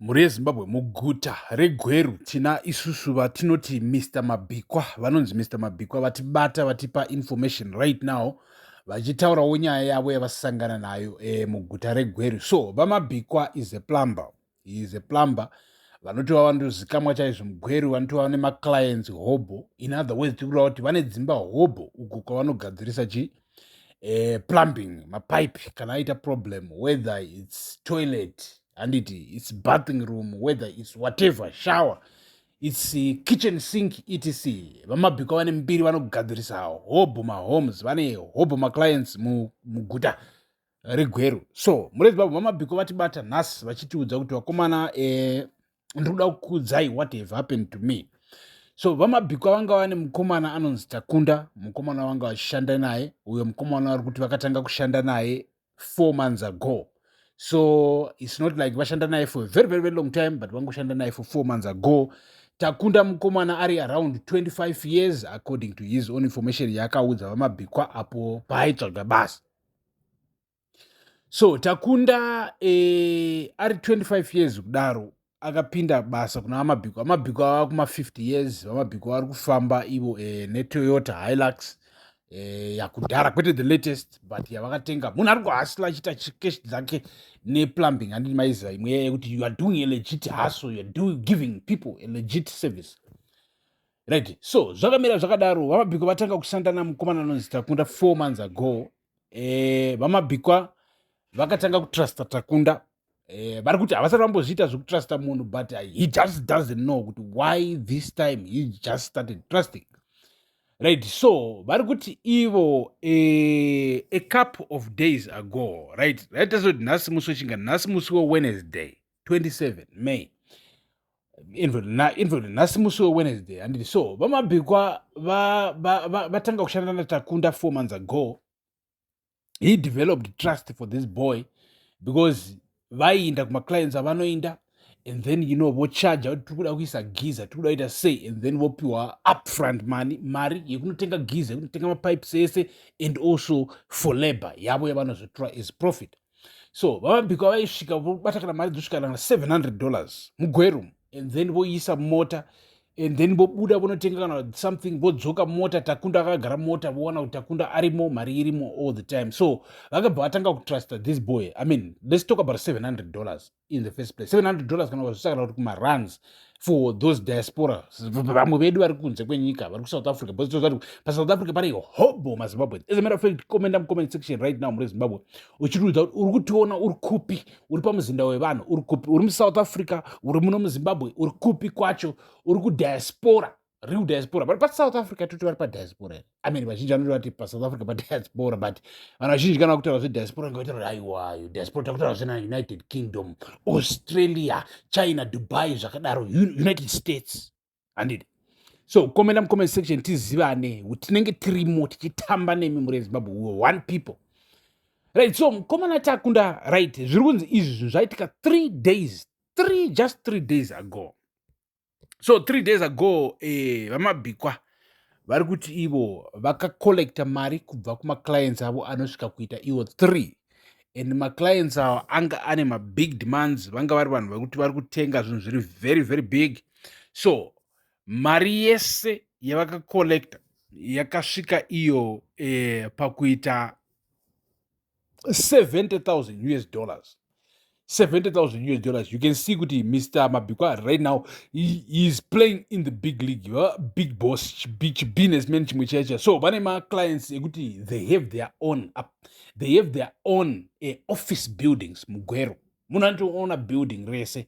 Mhuri yeZimbabwe, muguta reGweru tina isusu vatinoti Mr Mabhikwa, vanonzi Mr Mabhikwa, vatibata vatipa information right now vachitaurawo nyaya yavo yavasangana nayo muguta reGweru. So VaMabhikwa is a plumber, he is a plumber vanotova vanotozikamwa chaizvo muGweru, vanotova nemaclients hobho. In other words, tiri kureva kuti vane dzimba hobho uko kwavanogadzirisa chi plumbing, mapipe kana aita problem, whether it's toilet, handiti, it's bathing room, whether it's whatever, shower, it's kitchen sink, etc. VaMabhikwa vane mbiri, vanogadzirisa hobho mahomes, vane hobho maclients muguta reGweru. So mure Zimbabwe, VaMabhikwa vatibata nhasi vachitiudza kuti, "Vakomana, ndiri kuda kukuudzai what have happened to me." So VaMabhikwa vanga vane mukomana anonzi Takunda, mukomana vanga vachishanda naye. Uyo mukomana vari kuti vakatanga kushanda naye 4 months ago. So it's not like vashanda naye for a very, very, very long time, but vangoshanda naye for 4 months ago. Takunda mukomana ari around 25 years, according to his own information yaakaudza VaMabhikwa apo paaitsvaga basa. So Takunda ari 25 years kudaro, akapinda basa kuna VaMabhikwa. VaMabhikwa ava kuma50 years. VaMabhikwa vari kufamba ivo neToyota Hilux yakudhara, kwete the latest, but yavakatenga. Munhu ari kuhustler achiita cash dzake neplumbing, handiti maiziva imwe yekuti you are doing a legit hustle, you are giving people a legit service, right? So zvakamira zvakadaro. VaMabhikwa vatanga kushanda namukomana anonzi Takunda 4 months ago. VaMabhikwa vakatanga kutrusta Takunda. Vari kuti havasati vambozviita zvekutrusta munhu, but he just doesn't know kuti why this time he just started trusting, right? So vari kuti ivo a couple of days ago, right, tasoti nhasi musi wechinga, nhasi musi weWednesday, 27 May. Infact, nhasi musi weWednesday, handiti? So VaMabhikwa vatanga kushanda naTakunda 4 months ago. He developed trust for this boy because vaiinda kumaclients avanoinda and then vochaja kuti tiri kuda kuisa geyser, tiri kuda kuita sei, and then vopiwa upfront money, mari yekunotenga geyser, yekunotenga mapipes ese and also for labor yavo yavanozotora as profit. So VaMabhikwa vaisvika vobata kana mari dzosvika kana $700 muGweru and then voisa mota and then vobuda vonotenga kana something, vodzoka mota, Takunda akagara mota, vowana kuti Takunda arimo, mari irimo all the time. So vakabva vatanga kutrusta this boy. I mean, let's talk about $700 in the first place. $700 kana vazvisakana kuti kumarands, for those diaspora, vamwe vedu vari kunze kwenyika, vari kuSouth Africa, because paSouth Africa pane hobo maZimbabwe. As a matter of fact, commenta mucomment section right now muri Zimbabwe uchitiudza kuti uri kutiona uri kupi, uri pamuzinda wevanhu, uri kupi, uri muSouth Africa, uri muno muZimbabwe, uri kupi kwacho, uri kudiaspora, real diaspora. But paSouth Africa toti vari padiaspora. I mean, vazhinji vanoti vati paSouth Africa padiaspora, but vanhu vazhinji kana kutaura zvediaspora ngavataura, aiwa, diaspora takutaura zvena United Kingdom, Australia, China, Dubai, zvakadaro, United States, handiti? So commenta mucomment section tizivane, tinenge tirimo tichitamba nemi muri Zimbabwe. We one people, right? So mukomana Takunda, right, zviri kunzi izvi zvinhu zvaitika 3 days, three, just 3 days ago. So 3 days ago, VaMabhikwa vari kuti ivo vakacollecta mari kubva kumaclients avo anosvika kuita ivo three, and maclients avo anga ane mabig demands. Vanga vari vanhu vekuti vari kutenga zvinhu zviri very, very big. So mari yese yavakacollecta yakasvika iyo pakuita 70,000 US dollars, 70,000 US dollars. You can see kuti Mr Mabhikwa right now, he is playing in the big league, big boss, big businessman chimwe chaicha. So vane maclients ekuti they have their own office buildings muGweru. Munhu anotoona building rese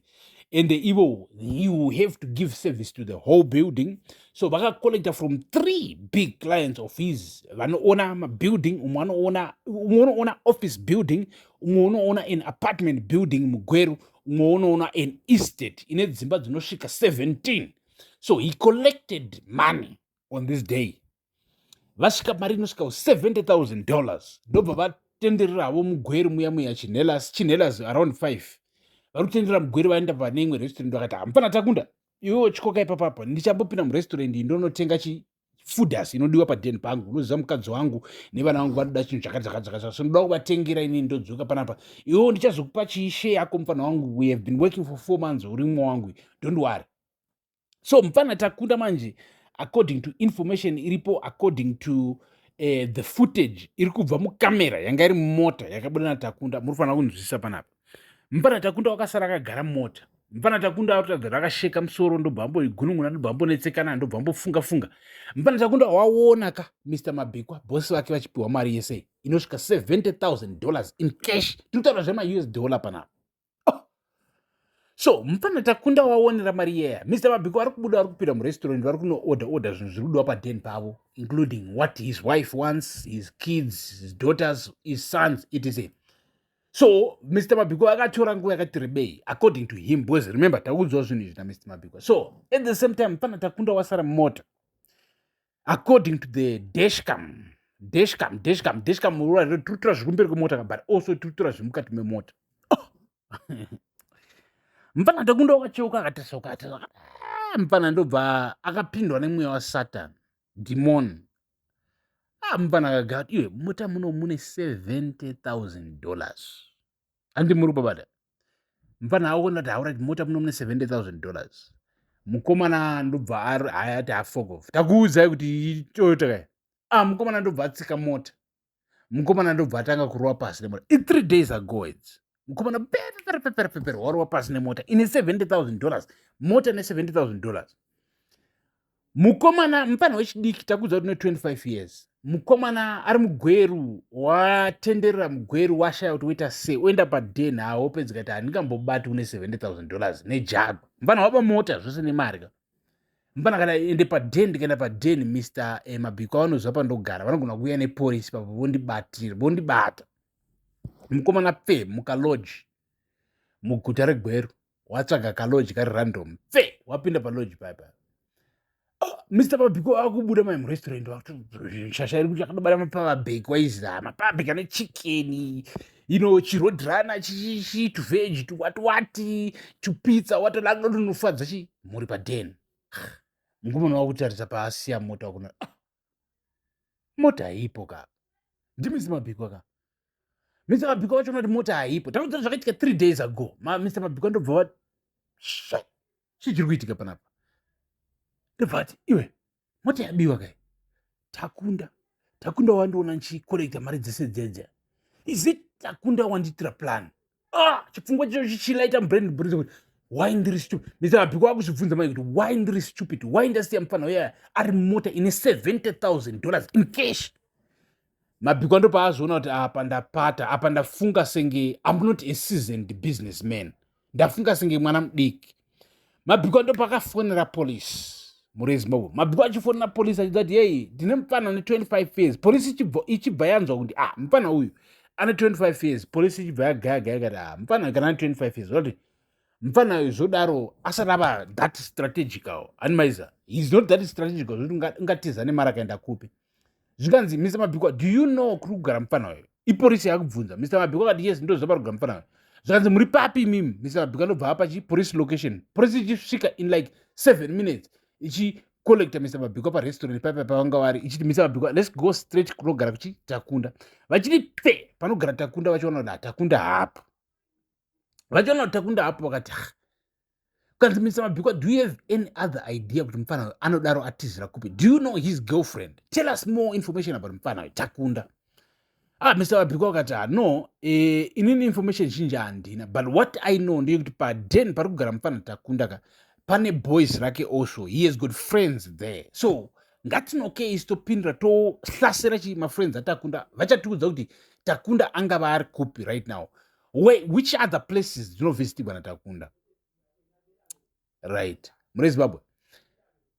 and ivo you have to give service to the whole building. So vakacollecta from three big clients of his vanoona mabuilding. Umwe unoona office building, umwe unoona an apartment building muGweru, umwe unoona an estate ine dzimba dzinosvika 17. So he collected money on this day, vasvika mari inosvika $70,000. Ndobva vatenderera havo muGweru muya muya, Chinhelas, Chinhelas, around 5 vari kutenderera muGweru. Vaenda pane imwe restaurant, vakati, "Hamufana Takunda, iwewo chikoka ipapapa, ndichambopinda murestaurant ndonotenga chi Fooders inodiwa paden pangu. Unoziva mukadzi wangu nevana vangu vanoda chinhu chakati chakati chakati, so ndoda kuvatengera. Inini ndodzoka panapa, iwewo ndichazokupa chiishe yako, mufana wangu. We have been working for 4 months, uri mumwe wangu, don't worry. So mufana Takunda manje, according to information iripo, according to the footage iri kubva mukamera yanga iri mumota yakabuda naTakunda, muri kufanira kunzwisisa panapa. Mufana Takunda wakasara akagara mumota. Mufana Takunda arikuratidza rakasheka musoro, ndobva amboigunun'una, ndobva ambonetsekana, ndobva ambofunga funga. Mufana Takunda waona ka Mr Mabhikwa, bhosi vake, vachipiwa mari yese inosvika $70,000 in cash. Tiri kutaura zvemaUS dollar panapa. Oh. So mufana Takunda waonera mari iyeya. Mr Mabhikwa vari kubuda, vari kupinda murestaurant, vari kunoorder order zvinhu zviri kudiwa paden pavo, including what his wife wants, his kids, his daughters, his sons, etc. So Mr Mabhikwa akatora nguva yakati rebei, according to him, because remember, takuudzwa zvinhu izvi naMr Mabhikwa. So at the same time, mufana Takunda wasara mumota. According to the dashcam, dashcam, dashcam, dashcam, tiri kutora zviri kumberi kwemota, but also tiri kutora zviri mukati memota. Oh. Mufana Takunda wakacheuka, akatarisa, ukatarisa. Ah, mufana ndobva akapindwa nemweya waSatan, demon. Ah, mufana akagara, iwe, mota muno mune $70,000. Handi muri kubabata? Mufana aona kuti, alright, mota muno mune $70,000. Mukomana ndobva ati, "Afuck off, takuudzai kuti Toyota kai." Ah, mukomana ndobva atsika mota. Mukomana ndobva atanga kurova pasi nemota. I3 days ago idzi. Mukomana pepere pepere pepere, warova pasi nemota ine $70,000, mota ne$70,000. Mukomana mufana wechidiki, takuudza kuti une 25 years. Mukomana ari muGweru, watenderera muGweru, washaya kuti woita sei. Oenda paden hawo, pedzika kuti handingambobati une $70,000 nejagwa. Mufana waba mota zvose nemari ka. Mufana kana ende paden, ndikaenda paden, Mr Mabhiko avanoziva pandogara, vanogona kuuya nepolisi papo, vondibatira, vondibata. Mukomana pfe mukalodge muguta reGweru, watsvaga kalodge kari random, pfe wapinda palodge paipa. Oh, Mr Mabhiko akubuda mai murestaurant, shasha iri kuti akadobara mapavabheki, waiziva mapavabheki ane chicken, chirodrana, chichichi, tuveg, tuwati wati, tupizza, watodanodonofadza chi muri paden. Mukomana wakutarisa paasiya mota, wakuna, ah, mota haipo ka. NdiMr Mabhiko ka. Mr Mabhiko vachiona kuti mota haipo. Takudzira zvakaitika 3 days ago. Mr Mabhiko ndobva va, chii chiri kuitika panapa? Ndobva ati, "Iwe, mota yabiwa kai. Takunda, Takunda wandiona nchicollecta mari dzese dzedze. Is it Takunda wandiitira plan?" Ah, chipfungwa chacho chichilaita mubrain kuti why ndiri stupid. Mr Mabhiko akuzvibvunza mai kuti why ndiri stupid, why ndasiya mufana uya ari mota ine $70,000 in cash. Mabhiko ndopaazoona kuti apa ndapata, apa ndafunga senge I'm not a seasoned businessman, ndafunga senge mwana mudiki. Mabhiko ndopakafonera polisi muri yeZimbabwe. Mabhiko achifonera polisi achida kuti, "Yei, ndine mufana ne25 years." Polisi ichibva yanzwa kuti, ah, mufana uyu ane 25 years. Polisi ichibva yagaya gaya kati, ah, mufana kana ane 25 years, vati mufana uyu zvodaro asati ava that strategical animaiza, he is not that strategical zvokuti ungatiza nemari akaenda kupi. Zvikanzi, "Mr Mabhikwa, do you know kuri kugara mufana uyu?" Ipolisi yakubvunza. Mr Mabhikwa akati, "Yes, ndoziva pari kugara mufana uyu." Zvikanzi, "Muri papi imimi?" Mr Mabhikwa ndobva apa chi police location. Polisi ichisvika in like 7 minutes, ichicollecta Mr Mabhikwa parestaurant paipa pavanga vari, ichiti, "Mr Mabhikwa, let's go straight kunogara kuchi Takunda." Vachiti pe panogara Takunda, vachiona kuti Takunda hapo. Vachiona kuti Takunda hapo, vakati, kanzi, "Mr Mabhikwa, do you have any other idea kuti mufana uyu anodaro atizira kupi? Do you know his girlfriend? Tell us more information about mufana uyu Takunda." Ah, Mr Mabhikwa vakati, "Ah, no, inini information zhinji handina, but what I know ndeyekuti paden pari kugara mufana Takunda ka, pane boys rake also. He has got friends there, so ngatinokei topindura, tohlasera chi mafriends aTakunda. Vachatiudza kuti Takunda angava ari kupi right now. Which other places dzinovhisitigwa naTakunda?" Right, mune Zimbabwe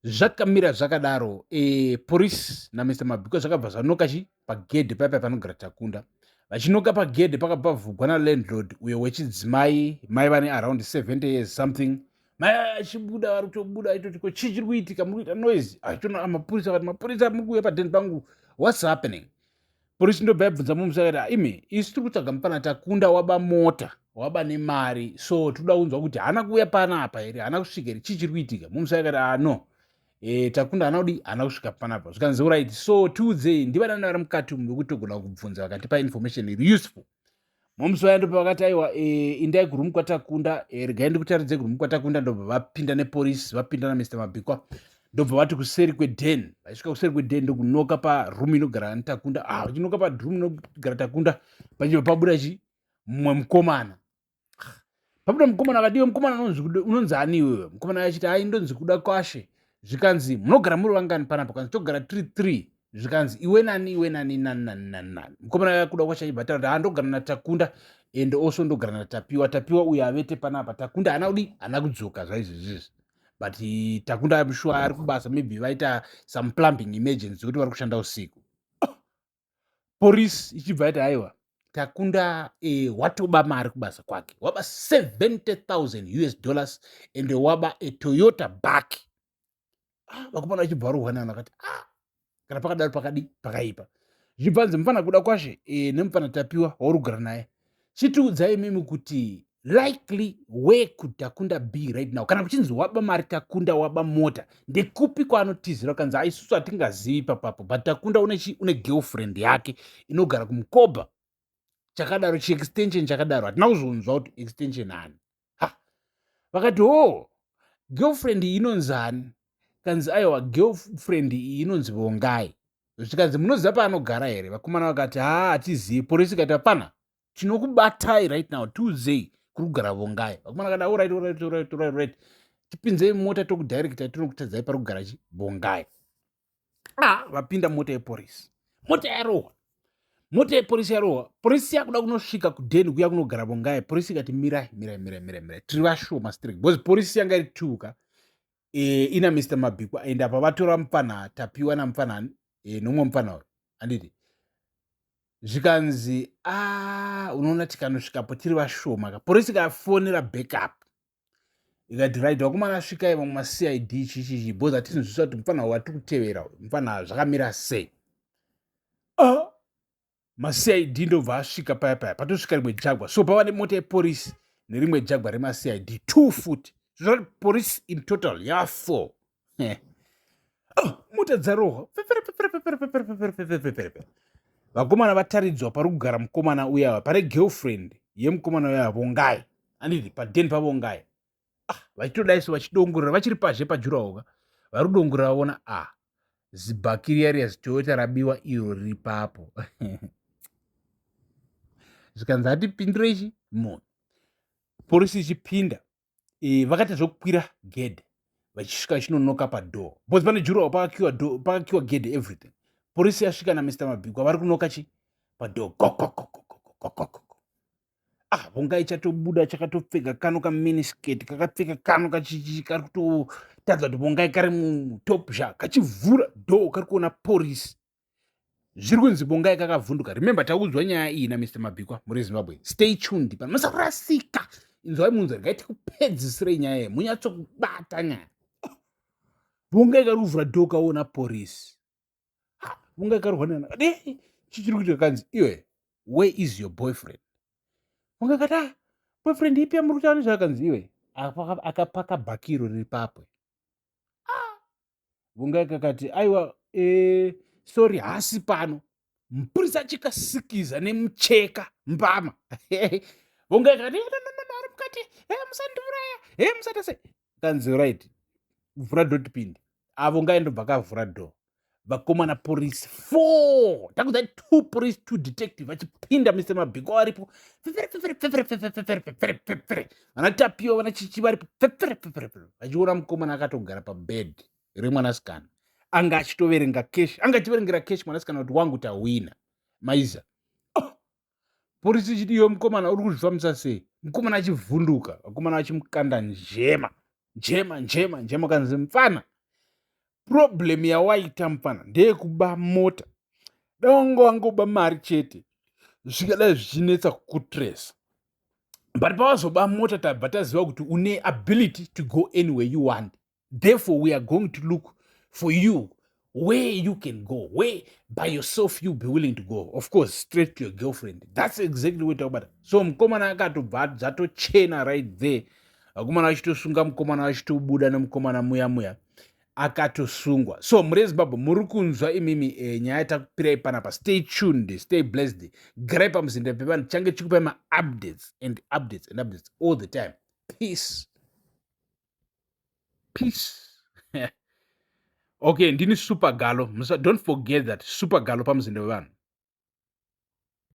zvakamira zvakadaro. Polisi naMr Mabhiko zvakabva zvanoka chi pagedhe paipa panogara Takunda. Vachinoka pagedhe, pakabva pavhugwa nalandlord uyo wechidzimai, mai vane around 70 years something. Mai achibuda, vari kutobuda, aitoti, "Ko chii chiri kuitika? Muri kuita noise." Achitoona mapurisa, vakati, "Mapurisa, muri kuuya padheni pangu, what's happening?" Polisi ndobva yabvunza mumusa akati, "Imi, isu tiri kutsvaga mufana Takunda, waba mota, waba nemari, so tinoda kunzwa kuti haana kuuya panapa here, haana kusvika here, chii chiri kuitika?" Mumusa akati, "Ah, no." Takunda haana kudi, haana kusvika panapa. Zvikanzi, "Alright, so tiudzei, ndivanani vari mukati umu vekuti togona kubvunza vakatipa information iri useful?" Momusi vaya ndopa vakati, "Aiwa, indai kuroom kwaTakunda. Regai ndikutaridze kuroom kwaTakunda." Ndobva vapinda nepolisi, vapinda naMr Mabhikwa, ndobva vati kuseri kweden. Vachisvika kuseri kweden, ndokunoka paroom inogara neTakunda. Ah, vachinoka paroom inogara Takunda, pachibva pabuda chi mumwe mukomana. Pabuda mukomana, akadiwa mukomana, "Unonzi ani iwewe?" Mukomana achiti, "Ai, ndonzi Kuda Kwashe." Zvikanzi, "Munogara muri vangani panapa?" Kanzi, "Togara tiri three." Zvikanzi, "Iwe nani, iwe nani, nani, nani, nani, nani?" Mukomana Kuda Kwashe achibva taura kuti, "Ndogara naTakunda and also ndogara naTapiwa. Tapiwa uyo avete panapa. Takunda haana kudi, haana kudzoka zvaizvizvizvi, but Takunda sure ari kubasa, maybe vaita some plumbing emergency kuti vari kushanda usiku." Polisi ichibva yati, "Aiwa, Takunda watoba mari kubasa kwake, waba 70,000 US dollars and waba a Toyota bakkie." Ah, vakomana vachibva varohwanana, vakati, "Ah, kana pakadaro pakadi pakaipa." Zvichibvanzi, "Mufana Kuda Kwashe nemufana Tapiwa wauri kugara naye, chitiudzai imimi kuti likely where could Takunda be right now? Kana kuchinzi waba mari Takunda, waba mota, ndekupi kwaanotizira?" Kanzi, "Aisusu hatingazivi papapo, but Takunda une girlfriend yake inogara kuMukobha chakadaro, chiextension chakadaro." Hatina kuzonzwa kuti extension ani. Ha, vakati, "O, oh, girlfriend iyi inonzi ani?" Kanzi, "Aiwa, girlfriend iyi inonzi Vongai." Zvikanzi, "Munoziva paanogara here?" Vakomana vakati, "Ha, hatizivi." Polisi ikati, "Hapana, tinokubatai right now. Tiudzei kuri kugara Vongai." Vakomana vakati, "Alright, alright, alright, alright, tipinzei mota, tokudirecta, tinokutadzai pari kugara chi Vongai." Ah, vapinda mota yeporisi, mota yarohwa, mota yeporisi yarohwa. Porisi yakuda kunosvika kudheni kuya kunogara Vongai. Porisi ikati, "Mirai, mirai, mirai, mirai, mirai, tiri vashoma strict," because porisi yanga iri tuka ina Mr Mabhikwa, and apa vatora mupfanha Tapiwa namupfanhani nomumwe mupfanha uyu, handiti? Zvikanzi, "A, unoona tikanosvikapo tiri vashoma ka." Porisi ikafonera backup, ikati, "Right, vakomana, svikai, vamwe maCID chichichi, because hatinzwisisa kuti mufana watiri kutevera mufana zvakamira sei." Ah, maCID ndobva asvika paya paya, patosvika rimwe Jaguar. So pava nemota yeporisi nerimwe Jaguar remaCID, two futi, zvorati polisi in total yava four. Oh, mota dzarohwa, vakomana vataridzwa pari kugara mukomana uyava, pane girlfriend yemukomana uyava, Vongai, handiti? Padheni paVongai. Ah, vachitodai so, vachidongorera, vachiri pazhe padurawall, vari kudongorera, vaona, ah, zibakkie riya riya, ziToyota rabiwa iro riri papo. Zvikanzi, "Hatipindireichi munhu." Polisi ichipinda, vakaita zvokukwira gedhe, vachisvika vachinonoka padoor, because pane durawall, pakakiwa gedhe, everything. Polisi yasvika naMr Mabhikwa, vari kunoka chi padoor, gogogogogogogog. Ah, Vongai chatobuda, chakatopfeka kano kaminiskirt, kakapfeka kano kachichi, kari kutotadza kuti Vongai kari mutop zha. Kachivhura door, kari kuona polisi. Zviri kunzi Vongai kakavhunduka. Remember, taudzwa nyaya iyi naMr Mabhikwa. Muri Zimbabwe, stay tuned pano, musarasika. Inzwai munzwa, regai tikupedzisirei nyaya iyi, munyatsokubata nyaya. Vongai kari kuvhura door, kaona polisi. Vongai kari kuhwanana de, chichiri kuitika? Kanzi, "Iwe, where is your boyfriend?" Vongai kati, "Ah, boyfriend ipi yamuri kutaura nezvaakanzi iwe akapaka bakkie riri papo." Vongai kakati, "Aiwa, sorry, hasi pano." Mupurisa achikasikiza nemucheka mbama. Vongai kakati, "No, no, no, ari mukati. Musandiuraya, musata sei." Kanzi, "Right, vhura door tipinde." Avo ngaendobva kavhura door. Vakomana polisi four, takudza two police, two detective, vachipinda, Mr Mabhiko varipo, vana Tapiwa, vana Chichi varipo, vachiona mukomana akatogara pabed remwanasikana, anga achitoverenga cash, anga achiverengera cash mwanasikana kuti, "Wangu, tawina maiza." Oh! Polisi ichiti, "Iwe mukomana, uri kuzvifambisa sei?" Mukomana achivhunduka, vakomana vachimukanda njema, njema, njema, njema. Kanzi, "Mufana, problem yawaita mufana ndeyekuba mota. Dai wanga wangoba mari chete, zvikadai zvichinetsa kukutresa, but pawazoba mota, tabva taziva kuti une ability to go anywhere you want. Therefore we are going to look for you where you can go, where by yourself you be willing to go. Of course, straight to your girlfriend. That's exactly what takubata." So mukomana akatobva dzatochena right there. Vakomana vachitosunga mukomana, vachitobuda nemukomana muya muya. Akatosungwa. So muri Zimbabwe, muri kunzwa imimi nyaya yatakupirai panapa. Stay tuned, stay blessed, garai pamuzinda pevanhu. Change chikupai maupdates and updates and updates all the time. Peace, peace. Okay, ndini Super Galo. Don't forget that Super Galo pamuzinda wevanhu.